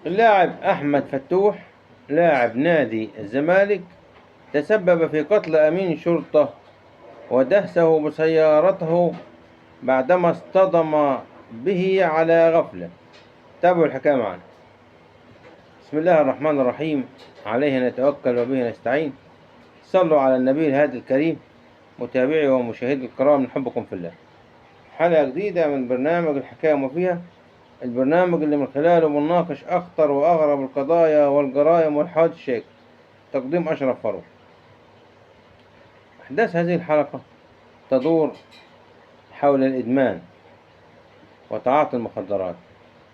اللاعب أحمد فتوح لاعب نادي الزمالك تسبب في قتل أمين شرطة ودهسه بسيارته بعدما اصطدم به على غفلة. تابعوا الحكاية معنا. بسم الله الرحمن الرحيم، عليه نتوكل وبه نستعين. صلوا على النبي الهادي الكريم. متابعي ومشاهدي الكرام، نحبكم في الله. حلقة جديدة من برنامج الحكاية وما فيها، البرنامج اللي من خلاله بنناقش أخطر وأغرب القضايا والجرائم والحوادث الشائكة. تقديم أشرف فاروق. أحداث هذه الحلقة تدور حول الإدمان وتعاطي المخدرات.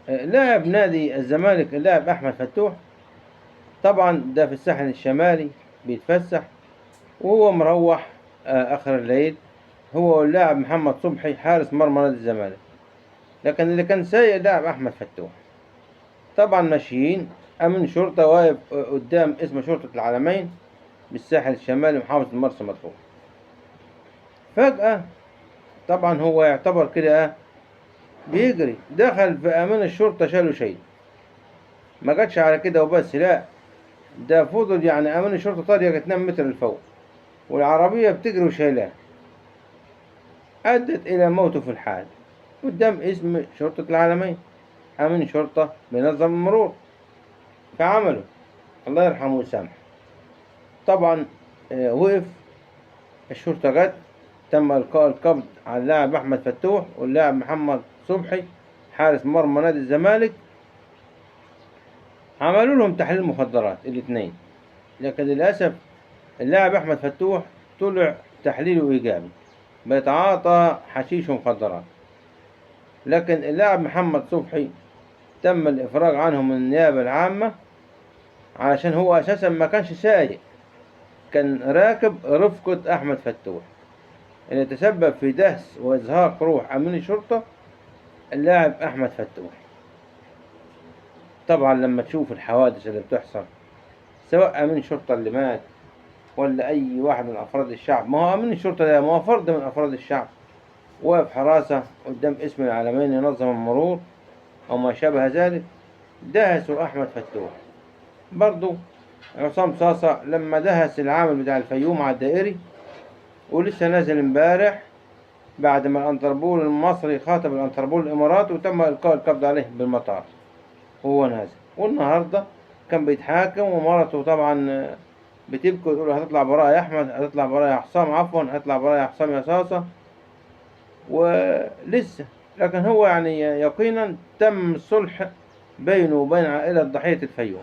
لاعب نادي الزمالك اللاعب أحمد فتوح، طبعا ده في الساحل الشمالي بيتفسح وهو مروح آخر الليل، هو واللاعب محمد صبحي حارس مرمى نادي الزمالك، لكن اللي كان سايق اللاعب أحمد فتوح. طبعا ماشيين، أمين شرطة واقف قدام اسم شرطة العلمين بالساحل الشمالي محافظة مرسى مطروح. فجأة طبعا هو يعتبر كده بيجري، دخل في أمين الشرطة شاله شيء. ما جاتش على كده وبس، لا ده فضل أمين الشرطة طارية 2 متر لفوق والعربية بتجري وشايلاه، أدت إلى موته في الحال قدام اسم شرطة العلمين. أمين شرطة بينظم المرور فعمله، الله يرحمه ويسامحه. طبعا وقف، الشرطة جت، تم إلقاء القبض على اللاعب أحمد فتوح واللاعب محمد صبحي حارس مرمى نادي الزمالك. عملوا لهم تحليل مخدرات الاثنين، لكن للأسف اللاعب أحمد فتوح طلع تحليله إيجابي، بيتعاطى حشيش ومخدرات. لكن اللاعب محمد صبحي تم الإفراج عنه من النيابة العامة علشان هو أساسا ما كانش سايق، كان راكب رفقة أحمد فتوح اللي تسبب في دهس وإزهاق روح أمين الشرطة اللاعب أحمد فتوح. طبعا لما تشوف الحوادث اللي بتحصل، سواء أمين الشرطة اللي مات ولا أي واحد من أفراد الشعب، ما هو أمين الشرطة ده ما هو فرد من أفراد الشعب، واقف حراسة قدام اسم العلمين ينظم المرور أو ما شابه ذلك، دهسوا أحمد فتوح. برضو عصام صاصة لما دهس العامل بتاع الفيوم على الدائري، ولسه نازل امبارح بعد ما الانتربول المصري خاطب الانتربول الاماراتي وتم القاء القبض عليه بالمطار وهو نازل. والنهارده كان بيتحاكم، ومرته طبعا بتبكي وتقول له هتطلع براءة يا احمد، هتطلع براءة يا حسام، عفوا هتطلع براءة يا حسام يا صاصة، ولسه. لكن هو يقينا تم الصلح بينه وبين عائلة ضحية الفيوم.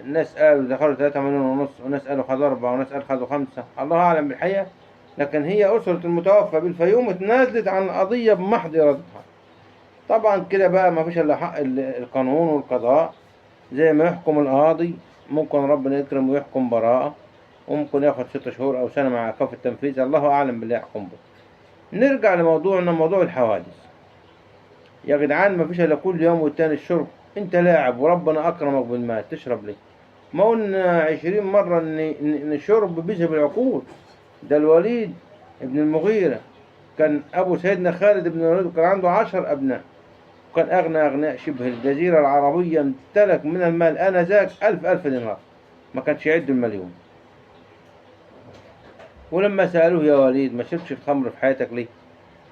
ناس قالوا دخلوا 3 مليون ونص، وناس قالوا خدوا 4، وناس قالوا خدوا 5، الله أعلم بالحقيقة. لكن هي أسرة المتوفى بالفيوم اتنازلت عن القضية بمحض إرادتها. طبعا كده بقى ما فيش إلا حق القانون والقضاء، زي ما يحكم القاضي ممكن ربنا يكرم ويحكم براءة، وممكن ياخد 6 شهور أو سنة مع إيقاف التنفيذ، الله أعلم باللي يحكم به. نرجع لموضوعنا، موضوع الحوادث. يا جدعان ما فيش إلا كل يوم والتاني الشرب. انت لاعب وربنا اكرمك بالمال، تشرب ليه؟ ما قلنا 20 مرة ان الشرب بيذهب العقول. ده الوليد ابن المغيرة كان ابو سيدنا خالد بن الوليد، وكان عنده 10 ابناء، وكان اغنى اغنياء شبه الجزيرة العربية، امتلك من المال انذاك 1000 دينار، ما كانش يعد المليون. ولما سألوه يا وليد ما شربتش الخمر في حياتك ليه؟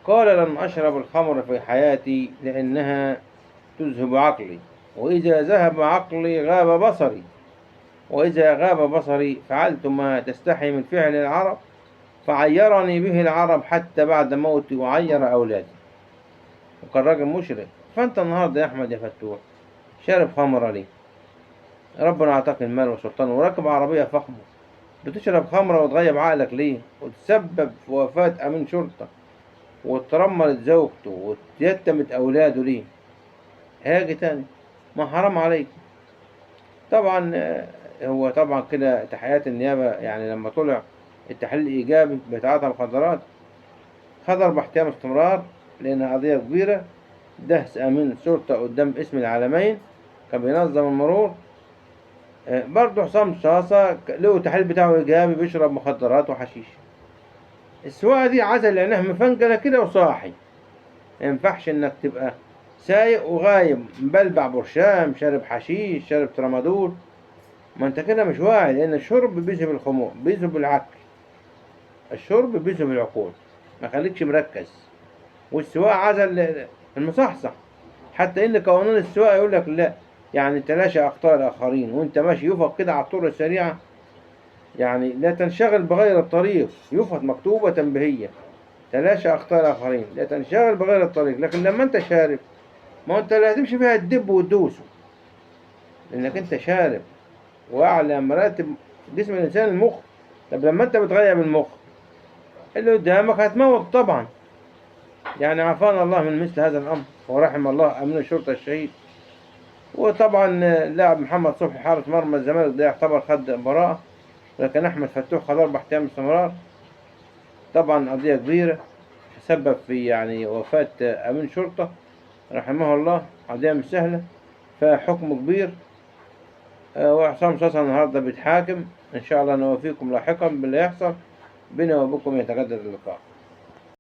قال لن أشرب الخمر في حياتي لأنها تذهب عقلي، وإذا ذهب عقلي غاب بصري، وإذا غاب بصري فعلت ما تستحي من فعل العرب، فعيرني به العرب حتى بعد موتي وعير أولادي. وكان راجل مشرك. فأنت النهاردة يا أحمد يا فتوح شارب خمرة ليه؟ ربنا أعطاك المال والسلطان وراكب عربية فخمة، بتشرب خمرة وتغيب عقلك ليه؟ وتسبب في وفاة أمين شرطة، وترملت زوجته وتيتمت أولاده ليه؟ هاجي تاني، ما حرام عليك. طبعا هو طبعا كده تحقيقات النيابة، لما طلع التحليل الإيجابي بيتعاطى مخدرات، خد 4 أيام استمرار لأنها قضية كبيرة. دهس أمين شرطة قدام اسم العلمين، كان بينظم المرور. برضه حسام صاصة له التحليل بتاعه إيجابي، بيشرب مخدرات وحشيش. السواقة دي عزل لأنها مفنجلة كده وصاحي، ما ينفعش إنك تبقى سايق وغايب، مبلبع برشام، شارب حشيش، شارب ترامادول، ما انت كده مش واعي. لان الشرب بيذهب الخمور، بيذهب العقل، الشرب بيذهب العقول، ما خليكش مركز. والسواقة عزل المصحصح، حتى ان قوانين السواقة يقول لك لا، يعني تلاشى اخطاء الاخرين وانت ماشي، يفق كده على الطرق السريعة، يعني لا تنشغل بغير الطريق، يفق مكتوبة تنبيهية، تلاشى اخطاء الاخرين، لا تنشغل بغير الطريق. لكن لما انت شارب، ما انت لا هتمشي فيها تدب وتدوسه، لانك انت شارب. واعلى مراتب جسم الانسان المخ. طب لما انت بتغيب المخ اللي قدامك هتموت طبعا. يعني عافانا الله من مثل هذا الامر، ورحم الله امين الشرطه الشهيد. وطبعا لاعب محمد صبحي حارس مرمى الزمالك ده يعتبر خد براءه، لكن احمد فتوح خد 4 ايام استمرار. طبعا قضيه كبيره تسبب في يعني وفاه امين شرطه رحمه الله، قضيه مش سهله، فحكم كبير. وعصام صاصا النهارده بيتحاكم، ان شاء الله نوافيكم لاحقا باللي يحصل. بنا وبكم يتجدد اللقاء.